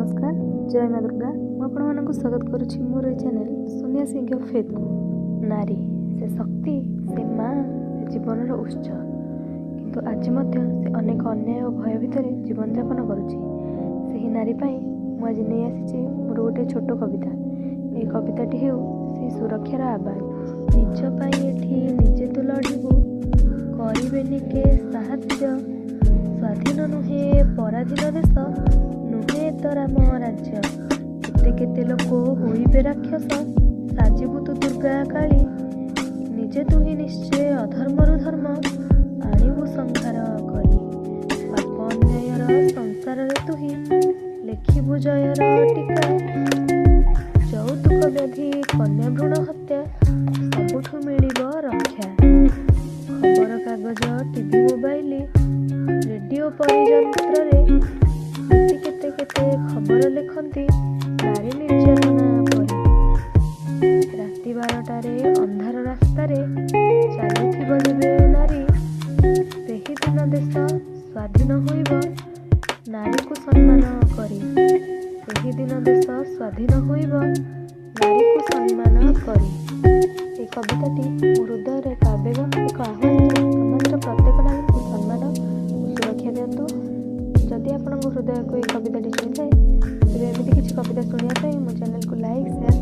ନମସ୍କାର, ଜୟ ମା ଦୁର୍ଗା। ମୁଁ ଆପଣମାନଙ୍କୁ ସ୍ୱାଗତ କରୁଛି ମୋର ଏ ଚ୍ୟାନେଲ୍ ସୋନିଆ ସିଂହ ଫେଥ୍କୁ। ନାରୀ ସେ ଶକ୍ତି, ସେ ମା, ସେ ଜୀବନର ଉତ୍ସ। କିନ୍ତୁ ଆଜି ମଧ୍ୟ ସେ ଅନେକ ଅନ୍ୟାୟ ଓ ଭୟ ଭିତରେ ଜୀବନଯାପନ କରୁଛି। ସେହି ନାରୀ ପାଇଁ ମୁଁ ଆଜି ନେଇ ଆସିଛି ମୋର ଗୋଟେ ଛୋଟ କବିତା। ଏହି କବିତାଟି ହେଉ ସେଇ ସୁରକ୍ଷାର ଆବାଜ। ନିଜ ପାଇଁ ଏଠି ନିଜେ ତୁ ଲଢ଼ିବୁ, କରିବେନି କେ ସାହାଯ୍ୟ। ସ୍ୱାଧୀନ ନୁହେଁ ପରାଧୀନ ଦେଶ, ନୁହେଁ ତ ରାମ ରାଜ୍ୟ। କେତେ କେତେ ଲୋକ ହୋଇବେ ରାକ୍ଷସ, ସାଜିବୁ ତୁ ଦୁର୍ଗା କାଳୀ। ନିଜେ ତୁହି ନିଶ୍ଚୟ ଅଧର୍ମରୁ ଧର୍ମ ଆଣିବୁ ସଂହାର କରି। ପାପ ଅନ୍ୟାୟର ସଂସାରରେ ତୁହି ଲେଖିବୁ ଜୟର ଟୀକା। ଯୌତୁକ ବ୍ୟାଧି, କନ୍ୟା ଭ୍ରୂଣ ହତ୍ୟା, ସବୁଠୁ ମିଳିବ ରକ୍ଷା। ଖବରକାଗଜ, ଟିଭି, ମୋବାଇଲ, ରେଡ଼ିଓ ପରି ଯନ୍ତ୍ରରେ ନିତି କେତେ କେତେ ଖବର ଲେଖନ୍ତି ନାରୀ ନିର୍ଯାତନା ପରେ। ରାତି 12ଟାରେ ଅନ୍ଧାର ରାସ୍ତାରେ ଚାଲୁଥିବ ଯେବେ ନାରୀ, ସେହିଦିନ ଦେଶ ସ୍ୱାଧୀନ ହୋଇବ ନାରୀକୁ ସମ୍ମାନ କରି। ସେହିଦିନ ଦେଶ ସ୍ୱାଧୀନ ହୋଇବ ନାରୀକୁ ସମ୍ମାନ କରି। ଏହି କବିତାଟି ମୋ ହୃଦୟର ଏକ ଆବେଗ, ଏକ ଆହ୍ୱାନ ଯେ ସମାଜର ପ୍ରତ୍ୟେକ ନାରୀଙ୍କୁ ସମ୍ମାନ ଓ ସୁରକ୍ଷା ଦିଅନ୍ତୁ। ଯଦି ଆପଣଙ୍କ ହୃଦୟକୁ ଏହି କବିତାଟି ଛୁଇଁଥାଏ, ତେବେ ଏମିତି କିଛି କବିତା ଶୁଣିବା ପାଇଁ ମୋ ଚ୍ୟାନେଲକୁ ଲାଇକ୍, ସେୟାର